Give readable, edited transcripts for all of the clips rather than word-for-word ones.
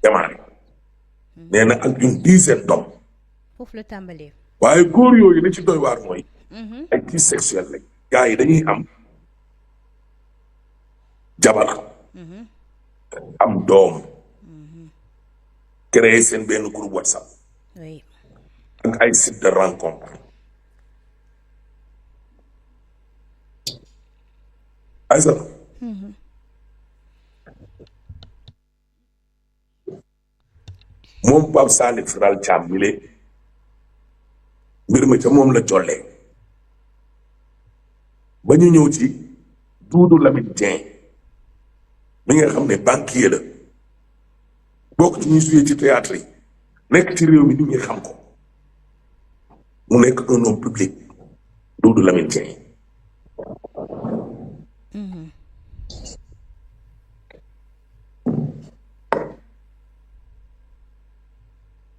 démarré nee na ak une dizaine d'hommes foofu la tàmbalee. waaye góor yooyu li ci doy waar mooy ay kii sexuel lañ gars yi dañuy am jabar am doom créer seen benn groupe WhatsApp oui. ak ay site de rencontre ay sax moom Pape Salif Ral Thiam mi lee mbir ma ca moom la jollee ba ñu ñëw ci Doudou Lamine Dieng mi nga xam ne banquier la bokk ci ñuy suyee ci théâtre yi nekk ci réew mi nit ñi xam ko mu nekk un homme public Doudou Lamine Dieng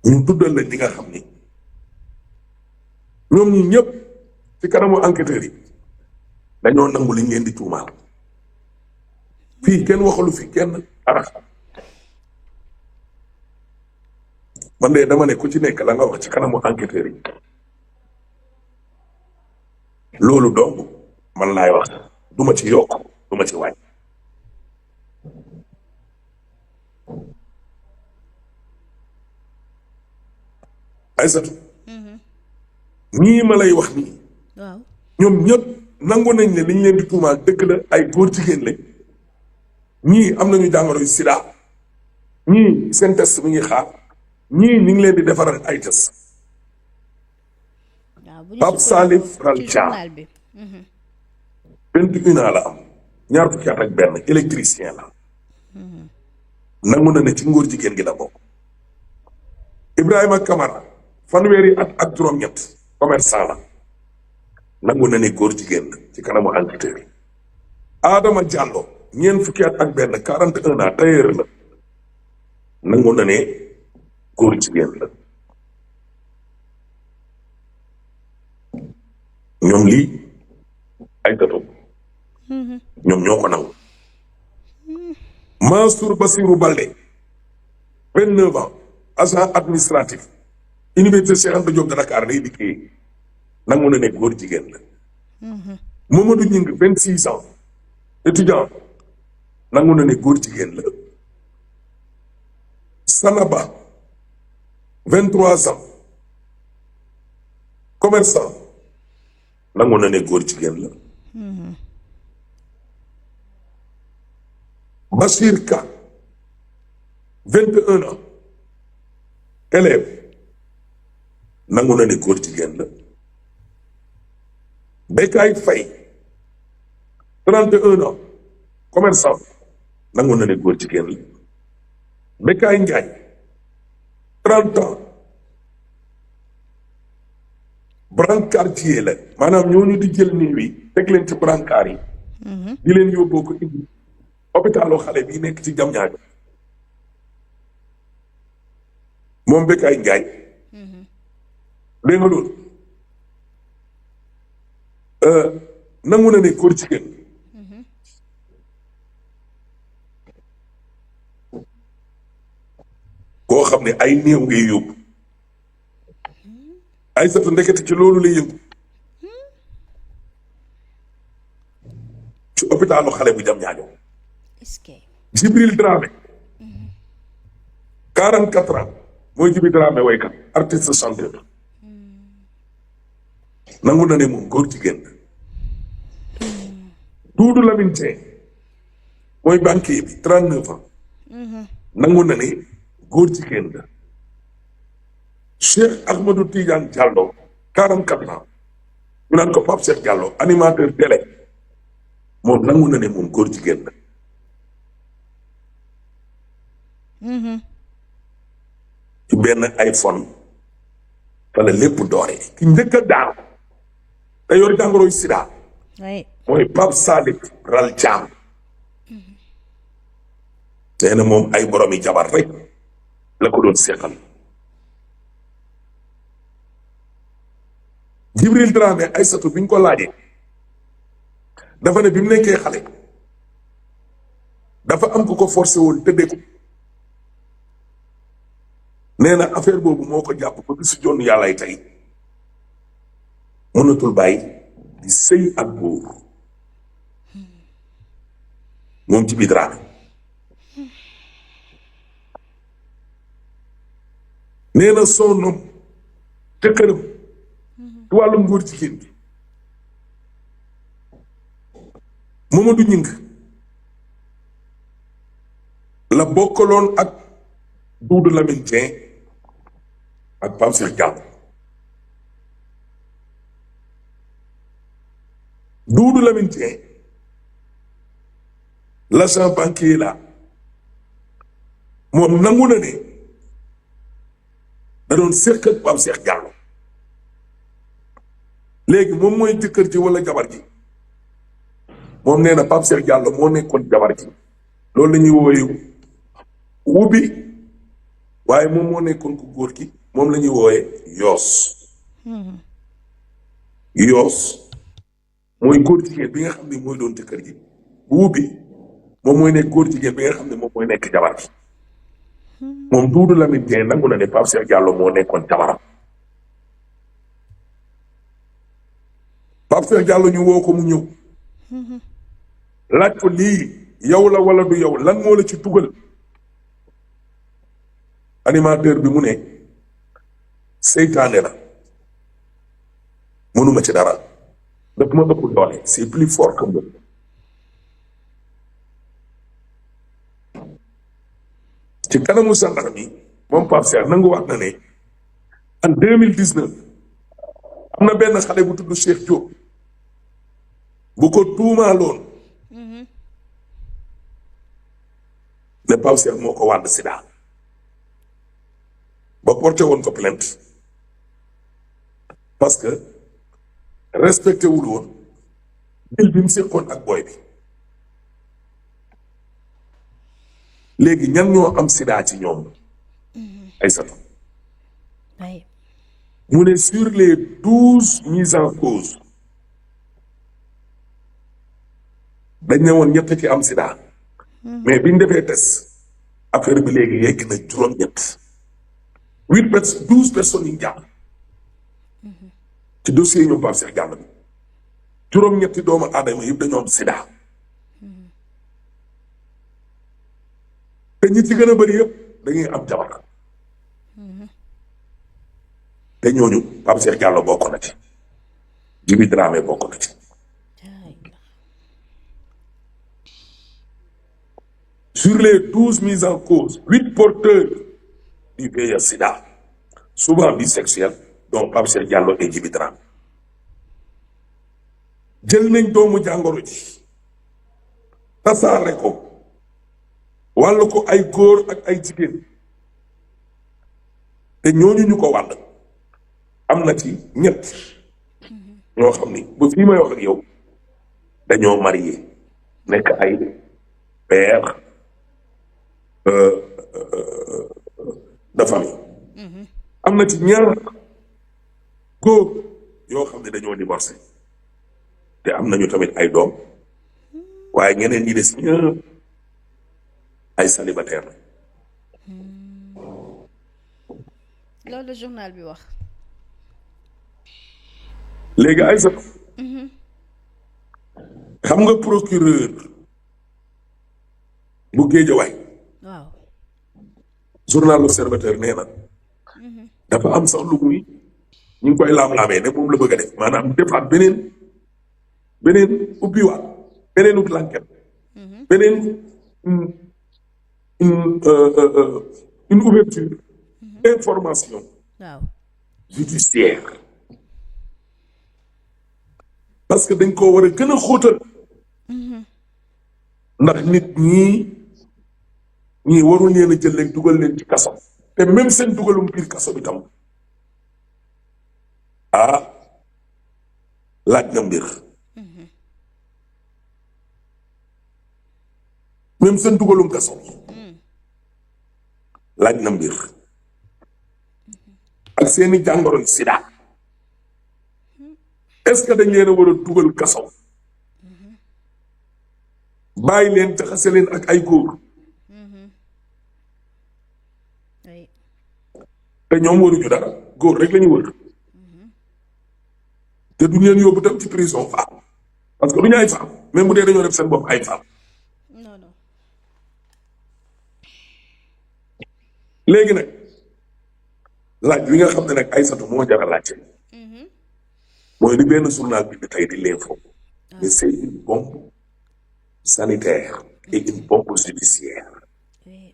ñu tuddal la ñi nga xam ni ñoom ñi ñëpp ci kanamu enquêteurs yi dañoo nangu liñ leen di tuumaal fii kenn waxalu fi kenn dara man de dama ne ku ci nekk la nga wax ci kanamu enquêteurs yi loolu dong man laay wax duma ci yokk duma ci wàññi Aïssatou ñii ma lay wax nii waaw. ñoom ñëpp nangu nañ ne liñ leen di tuumaal dëgg la ay góor jigéen lañ ñii am nañu jàngoro yu sida ñii seen test mi ngi xaar ñii ñu ngi leen di defaral ay test waaw bu ñu Pape Salif Ral ci Thiam journal bi. 21 ans la am ñaar fukki at ak benn électricien la nangu na ne ci ngóor jigéen gi la bokk Ibrahima Kamara fanweeri at ak juróom-ñett commerçant la nangu na ne góor jigéen la ci kanamu enquêteur yi Adama Diallo ñeent fukki at ak benn 41 ans tailleur la nangu na ne góor jigéen la ñoom lii ay tato ñoom ñoo ko nangu Mansour Bassirou Baldé 29 ans agent administratif université Cheikh Anta Diop de Dakar day liggéey nangu na ne góor jigéen la Mamadou Gningue 26 ans étudiant nangu na ne góor jigéen la Sanaba 23 ans commerçant nangu na ne góor jigéen la Bachir Ka 21 ans élève nangu na ne góor jigéen la Bekay Faye 31 ans commerçant nangu na ne góor jigéen la Bekay Ndiaye 30 ans brancardier la maanaam ñooñu di jël nii wi teg leen ci brancard yi di leen yóbboo ko indi hôpitalu xale bi nekk ci Diamniadio moom Bekay Ndiaye dégg nga loolu nangu na ne góor jigéen koo xam ne ay néew ngay yóbbu ay satu ndekete ci loolu lay yëngu ci hôpitalu xale bu Diamniadio est-ce que. Jibril Dramé 44 ans mooy Jibril Dramé waykat artiste chanteur nangu na ne moom góor jigéen Doudou Lamine Dieng mooy banquier bi 39 ans nangu na ne góor jigéen la Cheikh Ahmadou Tidiane Diallo 44 ans ñu naan ko Pape Cheikh Diallo animateur télé moom nangu na ne moom góor jigéen la ci benn iPhone fa la lépp doore ki njëkk a daaw te yor jàngoroy sida oui. mooy Pape Salif Ral Thiam nee na moom ay boromi jabar rek la ko doon seqal Jibril Dramé Aïssatou bi ñu ko laajee dafa ne bi mu nekkee xale dafa am ku ko forcé woon tëddee ko nee na affaire boobu moo ko jàpp ba bisu jonn yàllaay tey mënatul bàyyi di sëy ak góor moom ci biir Dramé nee na son homme te këram ci wàllum góor jigéen bi Mamadou Ñing la bokkaloon ak Doudou Lamine Dieng ak Pape Cheikh Diallo Doudou Lamine Dieng l'agent banquier la moom nangu na ne da doon seq ak Pape Cheikh Diallo léegi moom mooy jëkkër ji wala jabar ji moom nee na Pape Cheikh Diallo moo nekkoon jabar ji loolu la ñuy woowee wubbi waaye moom moo nekkoon ku góor gi moom la ñuy woowee yoos yoos mooy góor jigéen bi nga xam ne mooy doon jëkkër ji wubbi moom mooy nekk góor jigéen bi nga xam ne moom mooy nekk jabar ji moom Doudou Lamine Dieng nangu na ne Pape Cheikh Diallo moo nekkoon jabaram Pape Cheikh Diallo ñu woo ko mu ñëw laaj ko lii yow la wala du yow lan moo la ci dugal animateur bi mu ne seytaane la mënuma ci dara daf ma ëpp doole c'est plus fort que moi ci kanamu sàndax mi moom Pape Cheikh nangu wax na ne en 2019 am na benn xale bu tudd Cheikh Diop bu ko tuumaaloon ne Pape Cheikh moo ko wàdd sida ba porté woon ko plainte parce que respecté wul woon dil bi mu séqoon ak booy bi léegi ñan ñoo am sida ci ñoom ay sato mu ne sur les 12 mises en cause dañ ne woon ñett ci am sida mais biñ defee test affaire bi léegi yegg na juróom-ñett 12 personnes yi jàpp ci dossier yi ñoom Pape Cheikh Diallo bi juróom-ñetti doomu aadama yëpp dañoo am sida te ñi ci gën a bëri yëpp dañuy am jabar te ñooñu Pape Cheikh Diallo bokk na ci Djiby Dramé bokk na ci sur les 12 mises en cause 8 porteurs du VIH/Sida souvent bisexuels dont Pape Cheikh Diallo et Djiby Dramé jël nañ doomu jàngoro ji tasaare ko wàll ko ay góor ak ay jigéen te ñooñu ñu ko wàll am na ci ñett ñoo xam ni ba fii may wax ak yow dañoo marié nekk ay père de famille am na ci ñaar góor yoo xam ne dañoo divorcé te am nañu tamit ay doom waaye ñeneen ñi des ñëpp ay célibataire la loolu journal bi wax léegi ay sa xam nga procureur bu Géejawaay waaw journal L'Observateur nee na dafa am sax lu muy ñu ngi koy laam-laamee ne moom la bëgg a def maanaam defaat beneen ubbiwaat beneen ubbi l'enquête beneen une ouverture d'information waaw judiciaire parce que dañ koo war a gën a xóotal ndax nit ñii warul leen a jël leen dugal leen ci kaso te même seen dugalum biir kaso bi tam laaj na mbir même seen dugalum kaso laaj na mbir ak seeni jàngoro sida est-ce que dañ leen a war a dugal kaso bàyyi leen jaxase leen ak ay góor te ñoom waruñu dara góor rek la ñu wër te duñ leen yóbbu tam ci prison femme parce que du ñu ay femme même bu dee dañoo def seen bopp ay femme non non. léegi nag laaj bi nga xam ne nag Aïssatou moo jar a laajte mooy li benn journal bi di tey di l'info mais c'est une bombe sanitaire et une bombe judiciaire. Oui.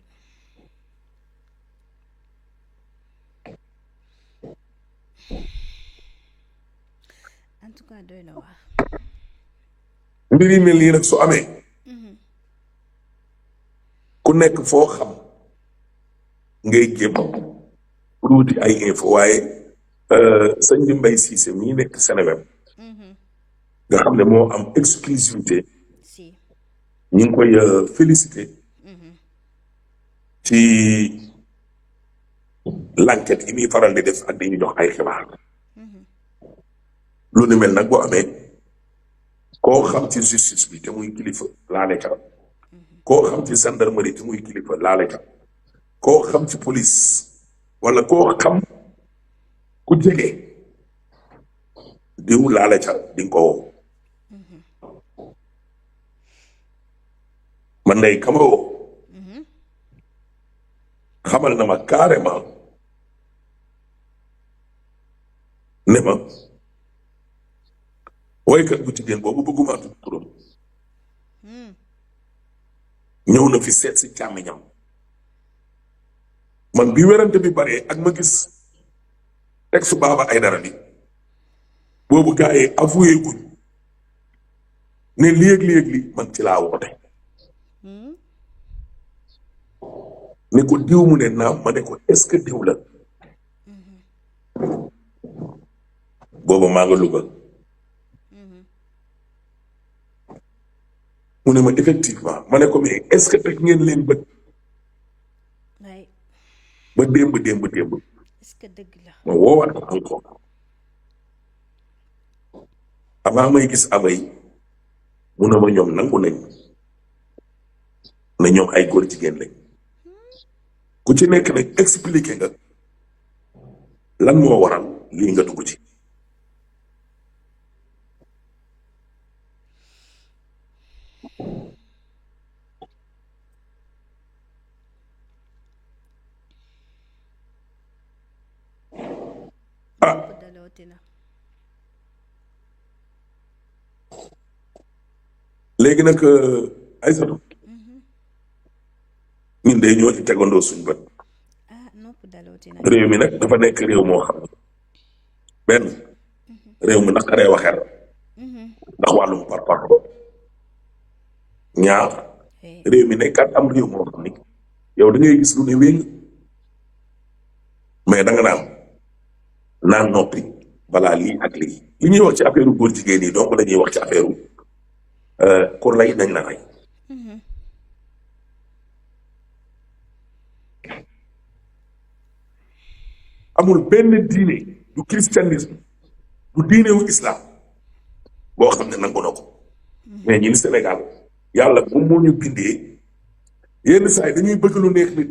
En tout cas doy na waar. mbir yi mel nii nag su amee ku nekk foo xam ngay jéem pour wuti ay info waaye sëñ bi Mbaye Cissé mii nekk Seneweb nga xam ne moo am exclusivité Si. ñu ngi koy félicité ci l'enquête yi muy faral di def ak di ñu jox ay xibaar lu ni mel nag boo amee koo xam ci justice bi te muy kilifa laale ka koo xam ci gendarmerie te muy kilifa laale ka koo xam ci police wala koo xam ku jege diw laale ca di nga ko woo man day kama woo xamal na ma carrément ne ma woykat bu jigéen boobu bëgguma tudd turam ñëw na fi seet si càmmiñam man bi werante bi bare ak ma gis texte Baba Aïdara bi boobu gars yi avoué guñ ne léeg-léeg li man ci laa woote ne ko diw mu ne naam ma ne ko est-ce que diw la booba maa nga Louga mu ne ma effectivement ma ne ko mais est-ce que teg ngeen leen bët waay. ba démb est-ce que dëgg la. ma woowaat ko encore avant may gis abay mu ne ma ñoom nangu nañ ne ñoom ay góor jigéen lañ ku ci nekk nag expliqué nga lan moo waral lii nga dugg ci ah dalootina. léegi nag Aïssatou ñun de ñoo ci tegandoo suñu bët ah nopp dalootina. réew mi nag dafa nekk réew moo xam ne benn réew mi naqaree waxeer ndax wàllum par ñaar réew mi nekkaat am réew moo xam ni yow da ngay gis lu ne wéng mais da nga naan noppi balaa lii ak lii li ñuy wax ci affaire góor jigéen yi donc la ñuy wax ci affaire ku lay nañ la rey amul benn diine du christianisme du diine wu islam boo xam ne nangu na ko mais ñun Sénégal yàlla moom moo ñu bindee yenn saa yi dañuy bëgg lu neex nit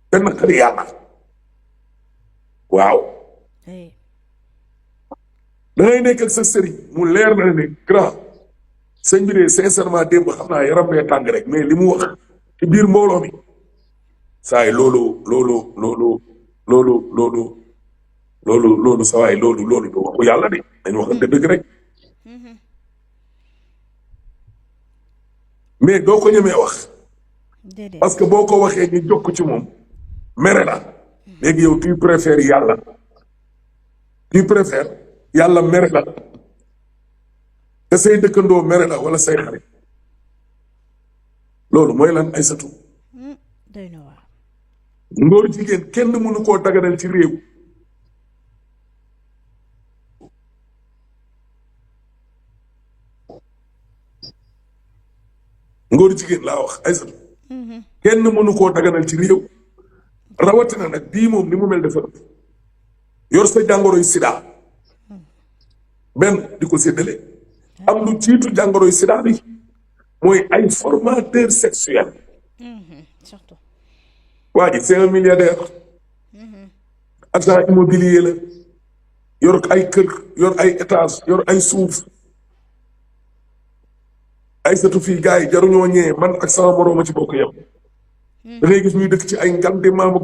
te naqari yàlla waaw da ngay nekk ak sa sëriñ mu leer na ne grand sëñ bi de sincèrement démb xam naa yaram bee tàng rek mais li mu wax ci biir mbooloo mi saa yi loolu sa waay loolu du waxu yàlla de dañu waxante dëgg rek mais doo ko ñemee wax parce que boo ko waxee ñu jokk ci moom mere la léegi yow tu préfères yàlla mere la te say dëkkandoo mere la wala say xarit loolu mooy lan Aïssatou doy na waar. ngóor jigéen kenn mënu koo daganal ci réew ngóor jigéen laa wax Aïssatou kenn mënu koo daganal ci réew rawatina nag bii moom ni mu mel dafa ëpp yor sa jàngoroy sida benn di ko séddale am lu jiitu jàngoroy sida bi mooy ay formateur sexuel surtout. waa ji c'est un milliardaire agent immobilier la yor ay kër yor ay étage yor ay suuf ay satu fii gars yi jaruñoo ñee man ak sama morooma ci bokk yam da ngay gis ñuy dëkk ci ay ngande maamu